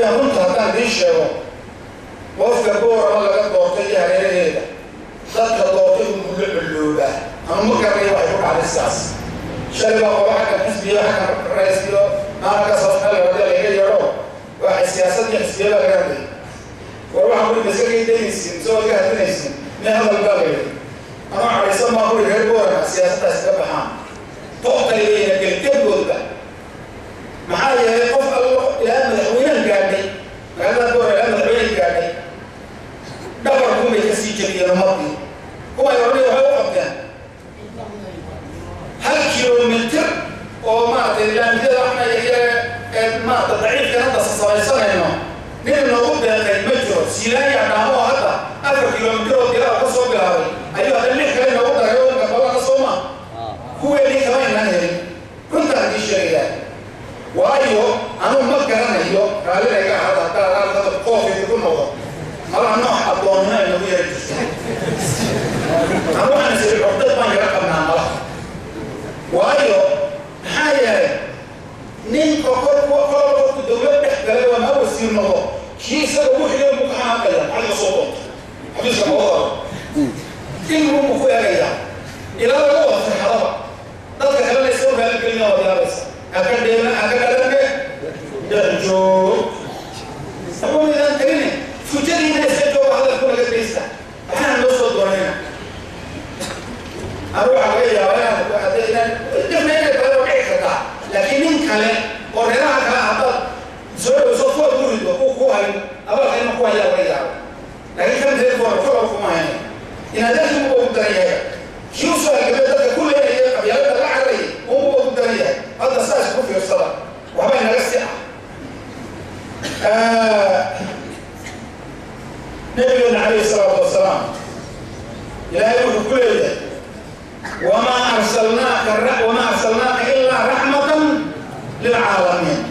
weeyaan runta haddaan idiin sheego, qofka Boorama laga doortay iyo hareeraheeda dadka doortay unbuu la culloobaa. Ama ma garanayo waxay ku dhacday sidaas. Shalay baa qolo xaggan xisbiyo xaggan rays iyo maalinkaas hoos meel hadii laga yeedho, waxay siyaasad iyo xisbiya baa laga hadlayay. War waxaan kuri maska kay daynaysin mise waad ka hadlinaysin? Mee hadal baa la yidhi. Anoo cadhaysan baan kuri reer Boorama siyaasaddaas ka baxaan toqtaliyayna gelgelgoodba. Maxaa yeelay qof allo ilaa madaxweynahan gaadhay magaalada Boora, ilaa madaxweynahan gaadhay, dhabarkunbay kasii jebiyeen ummadii. Kuway odhanay waxay u qabteen 1 kilomitir oo maaragtay laamiyada waxna yaryare ee maarata daciifkan hadda samaysanayno, nin noogu deeqay ma jiro. Siilaanya dhaamo oo hadda 4 kilomitir oo dilaa ka soo bilaabay ayuu hadda lix kale noogu daray oo gabalana soo ma kuweedii kama inaan helin. Runtaan idii sheegayaa, waayo anuu ma garanayo raallina iga ahada haddaa hadda qoof idinku noqdo. Malaha nooc addoonnimo ay nagu yara jirto. Anu waxaan is iri cugdad baan yara qabnaa malaha, waayo maxaa yeelay ninka kolka dowlad dhex galay waa maa wasiir noqdo, kii isaga ugu xigay buu ka xanaaqaya. Maxaad iga soo doonta xafiiska mawada ilmu buu ku eegayaa ilaa laga wada farxadaba. Dadka kalena isoo raaligelina waad yaabaysa. Haka dheema haka dhalanne dhex joog, waxba karine fujadiina iska jooga, hadalku naga geysta, waxaana noo soo doonayna. Anu waxaa laga yaabaa inaan dhifna inay tahay waa dhici kartaa, laakiin nin kale oo reeraha kale haddaad soo dhowso kuwa ku rido uu ku hayn abaalka inuu ku hayaa laga yaabo, laakiin kan reer Boora kula kuma hayno. Inadeerkii uba ugu daran yahay, kii usoo halgamay dadka ku leenaya qabyaalada la cararayay unba ugu daran yahay. Hadda saas ku fiirsada, waxba inaga si ah. Nabigeena calayhi salaatu wasalaam Ilaahay wuxuu ku leeyahay: Wamaa arsalnaaka ilaa raxmatan lilcaalamiin.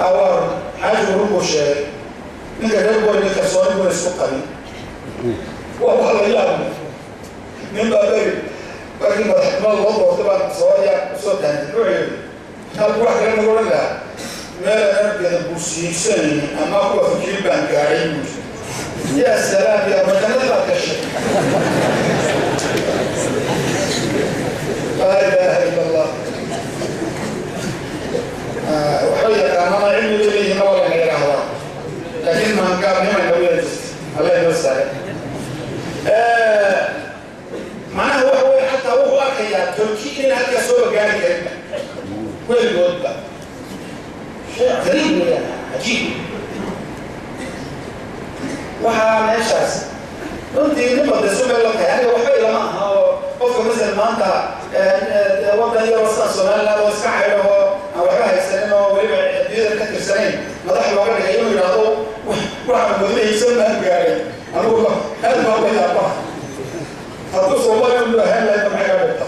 Awaar xaajigu run buu sheegay. Ninka reer Boorni kalsooni buna isku qabin, waa wax la yaab. Nin baa beri markii madaxnimada loo doortay baan soo yaa soo taantay, wuxuu yidhi halku wax kale nagu odhan lahaa meelaan argeeda buusiigsanaynin ama kuwa fikirin baan gaadhay buuri. Yaa salaam, yaa majanad baad gashay. Laa ilaaha ila Allah. Waxba yaqaanana cilmi bay leeyihiin waa layna yidhaahdaa, laakiin maangaabnima nagu yara jirta. Alla inoo saaray. Macnaha waxa weeye xataa wuxuu arkayaa Turki inayna halkaas sooba gaari karinba weligoodba. Shay gariib weeyaan, cajiib. Waxaa meeshaas runtii nin bade sumeel la tahay, aniga waxba ilama aha. Oo qofka masal maanta wadan yaroo sidan Somaliland oo iska xaydho oo aan waxba haysanin oo weliba adduunyada ka tirsanayn madax looga dhigay inuu yidhaahdo waxaan wadnahaysan baan gaaray, anigu aad baa uga yaaba. Hadduu Soomaaliya unu ahaan lahayd maxay kaa dhigta?